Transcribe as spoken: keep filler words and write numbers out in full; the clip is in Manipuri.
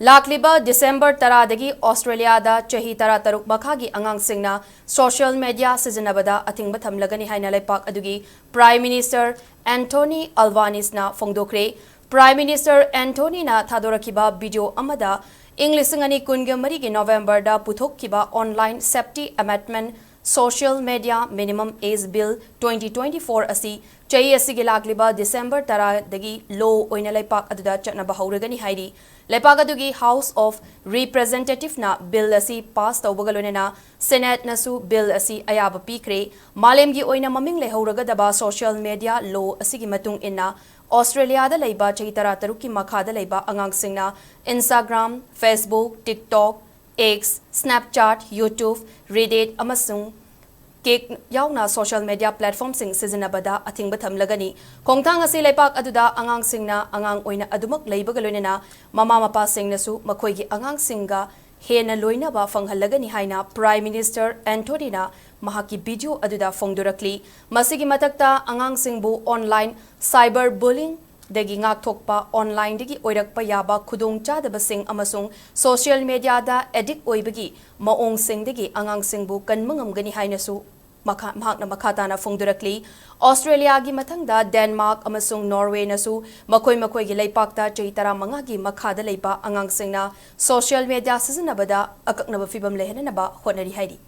ꯂꯥꯛꯂꯤꯕ ꯗꯤꯁꯦꯝꯕꯔ ꯇꯔꯥꯗꯒꯤ ꯑꯣꯁꯇ꯭ꯔꯦꯂꯤꯌꯥꯗ ꯆꯍꯤ ꯇꯔꯥꯇꯔꯨꯛ ꯃꯈꯥꯒꯤ ꯑꯉꯥꯡꯁꯤꯡꯅ social media ꯁꯤꯖꯤꯟꯅꯕꯗ ꯑꯊꯤꯡꯕ ꯊꯝꯂꯒꯅꯤ ꯍꯥꯏꯅ ꯂꯩꯄꯥꯛ ꯑꯗꯨꯒꯤ Prime Minister Anthony Albaneseꯅ ꯐꯣꯡꯗꯣꯛꯈ꯭ꯔꯦ꯫ Prime Minister Anthonyꯅ ꯊꯥꯗꯣꯔꯛꯈꯤꯕ video ꯑꯃꯗ ꯏꯪ ꯂꯤꯁꯤꯡ ꯑꯅꯤ ꯀꯨꯟꯒ ꯃꯔꯤꯒꯤ ꯅꯣꯚꯦꯝꯕꯔꯗ ꯄꯨꯊꯣꯛꯈꯤꯕ Online Safety Amendment Social Media Minimum Age Bill twenty twenty-four ꯑꯁꯤ ꯆꯍꯤ ꯑꯁꯤꯒꯤ ꯂꯥꯛꯂꯤꯕ ꯗꯤꯁꯦꯝꯕꯔ ꯇꯔꯥꯗꯒꯤ law ꯑꯣꯏꯅ ꯂꯩꯄꯥꯛ ꯑꯗꯨꯗ ꯆꯠꯅꯕ ꯍꯧꯔꯒꯅꯤ ꯍꯥꯏꯔꯤ꯫ ꯂꯩꯄꯥꯛ ꯑꯗꯨꯒꯤ House of Representativeꯅ bill ꯑꯁꯤ pass ꯇꯧꯕꯒ ꯂꯣꯏꯅꯅ Senateꯅꯁꯨ bill ꯑꯁꯤ ꯑꯌꯥꯕ ꯄꯤꯈ꯭ꯔꯦ꯫ ꯃꯥꯂꯦꯝꯒꯤ ꯑꯣꯏꯅ ꯃꯃꯤꯡ ꯂꯩꯍꯧꯔꯒꯗꯕ social media law ꯑꯁꯤꯒꯤ ꯃꯇꯨꯡ ꯏꯟꯅ, ꯑꯣꯁꯇ꯭ꯔꯦꯂꯤꯌꯥꯗ ꯂꯩꯕ ꯆꯍꯤ ꯇꯔꯥꯇꯔꯨꯛꯀꯤ ꯃꯈꯥꯗ ꯂꯩꯕ ꯑꯉꯥꯡꯁꯤꯡꯅ Instagram, Facebook, TikTok, X, Snapchat, YouTube, Reddit ꯑꯃꯁꯨꯡ Kik ꯌꯥꯎꯅ social media platformꯁꯤꯡ ꯁꯤꯖꯤꯟꯅꯕꯗ ꯑꯊꯤꯡꯕ ꯊꯝꯂꯒꯅꯤ꯫ ꯈꯣꯡꯊꯥꯡ ꯑꯁꯤ ꯂꯩꯄꯥꯛ ꯑꯗꯨꯗ ꯑꯉꯥꯡꯁꯤꯡꯅ ꯑꯉꯥꯡ ꯑꯣꯏꯅ ꯑꯗꯨꯃꯛ ꯂꯩꯕꯒ ꯂꯣꯏꯅꯅ ꯃꯃꯥ ꯃꯄꯥꯁꯤꯡꯅꯁꯨ ꯃꯈꯣꯏꯒꯤ ꯑꯉꯥꯡꯁꯤꯡꯒ ꯍꯦꯟꯅ ꯂꯣꯏꯅꯕ ꯐꯪꯍꯜꯂꯒꯅꯤ ꯍꯥꯏꯅ Prime Minister Anthonyꯅ ꯃꯍꯥꯛꯀꯤ video ꯑꯗꯨꯗ ꯐꯣꯡꯗꯣꯔꯛꯂꯤ꯫ ꯃꯁꯤꯒꯤ ꯃꯊꯛꯇ, ꯑꯉꯥꯡꯁꯤꯡꯕꯨ online cyber bullyingꯗꯒꯤ ꯉꯥꯛꯊꯣꯛꯄ, onlineꯗꯒꯤ ꯑꯣꯏꯔꯛꯄ ꯌꯥꯕ ꯈꯨꯗꯣꯡꯆꯥꯗꯕꯁꯤꯡ ꯑꯃꯁꯨꯡ social mediaꯗ addict ꯑꯣꯏꯕꯒꯤ ꯃꯑꯣꯡꯁꯤꯡꯗꯒꯤ ꯑꯉꯥꯡꯁꯤꯡꯕꯨ ꯀꯟꯕ ꯉꯝꯒꯅꯤ ꯍꯥꯏꯅꯁꯨ ꯃꯈꯥ-, ꯃꯍꯥꯛꯅ ꯃꯈꯥ ꯇꯥꯅ ꯐꯣꯡꯗꯣꯔꯛꯂꯤ꯫ ꯑꯣꯁꯇ꯭ꯔꯦꯂꯤꯌꯥꯒꯤ ꯃꯊꯪꯗ ꯗꯦꯟꯃꯥꯔꯛ ꯑꯃꯁꯨꯡ ꯅꯣꯔꯋꯦꯅꯁꯨ ꯃꯈꯣꯏ ꯃꯈꯣꯏꯒꯤ ꯂꯩꯄꯥꯛꯇ ꯆꯍꯤ ꯇꯔꯥꯃꯉꯥꯒꯤ ꯃꯈꯥꯗ ꯂꯩꯕ ꯑꯉꯥꯡꯁꯤꯡꯅ social media ꯁꯤꯖꯤꯟꯅꯕꯗ ꯑꯀꯛꯅꯕ ꯐꯤꯚꯝ ꯂꯩꯍꯟꯅꯕ ꯍꯣꯠꯅꯔꯤ ꯍꯥꯏꯔꯤ꯫